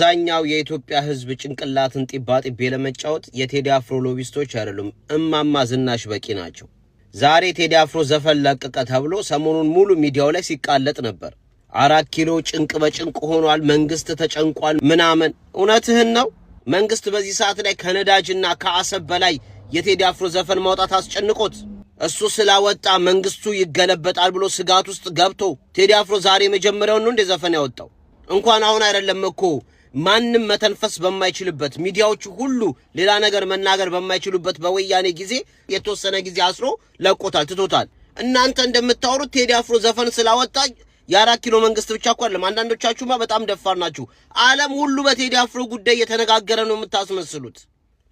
አብዛኛው የኢትዮጵያ ሕዝብ ጭንቅላትን ጢባ ጢቤ ለመጫወት የቴዲ አፍሮ ሎቢስቶች አይደሉም፣ እማማ ዝናሽ በቂ ናቸው። ዛሬ ቴዲ አፍሮ ዘፈን ለቀቀ ተብሎ ሰሞኑን ሙሉ ሚዲያው ላይ ሲቃለጥ ነበር። አራት ኪሎ ጭንቅ በጭንቅ ሆኗል፣ መንግስት ተጨንቋል ምናምን። እውነትህን ነው። መንግስት በዚህ ሰዓት ላይ ከነዳጅና ከአሰብ በላይ የቴዲ አፍሮ ዘፈን ማውጣት አስጨንቆት፣ እሱ ስላወጣ መንግስቱ ይገለበጣል ብሎ ስጋት ውስጥ ገብቶ፣ ቴዲ አፍሮ ዛሬ መጀመሪያውን ነው እንደ ዘፈን ያወጣው? እንኳን አሁን አይደለም እኮ፣ ማንም መተንፈስ በማይችልበት፣ ሚዲያዎቹ ሁሉ ሌላ ነገር መናገር በማይችሉበት በወያኔ ጊዜ የተወሰነ ጊዜ አስሮ ለቆታል፣ ትቶታል። እናንተ እንደምታወሩት ቴዲ አፍሮ ዘፈን ስላወጣ የአራት ኪሎ መንግስት ብቻ እኮ አይደለም። አንዳንዶቻችሁማ በጣም ደፋር ናችሁ። ዓለም ሁሉ በቴዲ አፍሮ ጉዳይ እየተነጋገረ ነው የምታስመስሉት።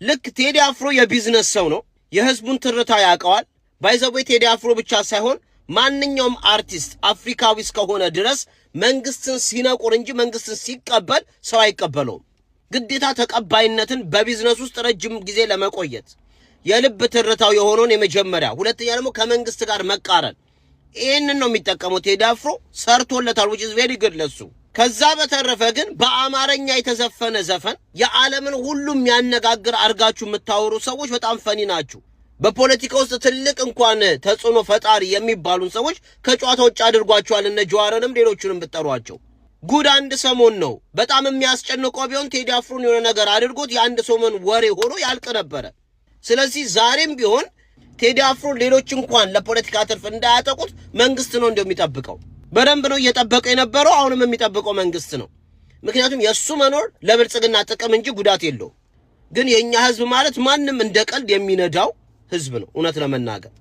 ልክ ቴዲ አፍሮ የቢዝነስ ሰው ነው። የህዝቡን ትርታ ያውቀዋል። By the way፣ ቴዲ አፍሮ ብቻ ሳይሆን ማንኛውም አርቲስት አፍሪካዊ እስከሆነ ድረስ መንግስትን ሲነቁር እንጂ መንግስትን ሲቀበል ሰው አይቀበለውም። ግዴታ ተቀባይነትን በቢዝነስ ውስጥ ረጅም ጊዜ ለመቆየት የልብ ትርታው የሆነውን የመጀመሪያ፣ ሁለተኛ ደግሞ ከመንግስት ጋር መቃረን፣ ይህንን ነው የሚጠቀመው። ቴዲ አፍሮ ሰርቶለታል፣ which is very good ለሱ። ከዛ በተረፈ ግን በአማርኛ የተዘፈነ ዘፈን የዓለምን ሁሉ የሚያነጋግር አድርጋችሁ የምታወሩ ሰዎች በጣም funny ናችሁ። በፖለቲካ ውስጥ ትልቅ እንኳን ተጽዕኖ ፈጣሪ የሚባሉን ሰዎች ከጨዋታ ውጭ አድርጓቸዋል። እነ ጀዋርንም ሌሎቹንም ብትጠሯቸው ጉድ አንድ ሰሞን ነው። በጣም የሚያስጨንቀው ቢሆን ቴዲ አፍሮን የሆነ ነገር አድርጎት የአንድ ሰሞን ወሬ ሆኖ ያልቅ ነበረ። ስለዚህ ዛሬም ቢሆን ቴዲ አፍሮን ሌሎች እንኳን ለፖለቲካ ትርፍ እንዳያጠቁት መንግስት ነው እንደሚጠብቀው፣ በደንብ ነው እየጠበቀ የነበረው። አሁንም የሚጠብቀው መንግስት ነው። ምክንያቱም የእሱ መኖር ለብልጽግና ጥቅም እንጂ ጉዳት የለውም። ግን የእኛ ህዝብ ማለት ማንም እንደ ቀልድ የሚነዳው ህዝብ ነው። እውነት ለመናገር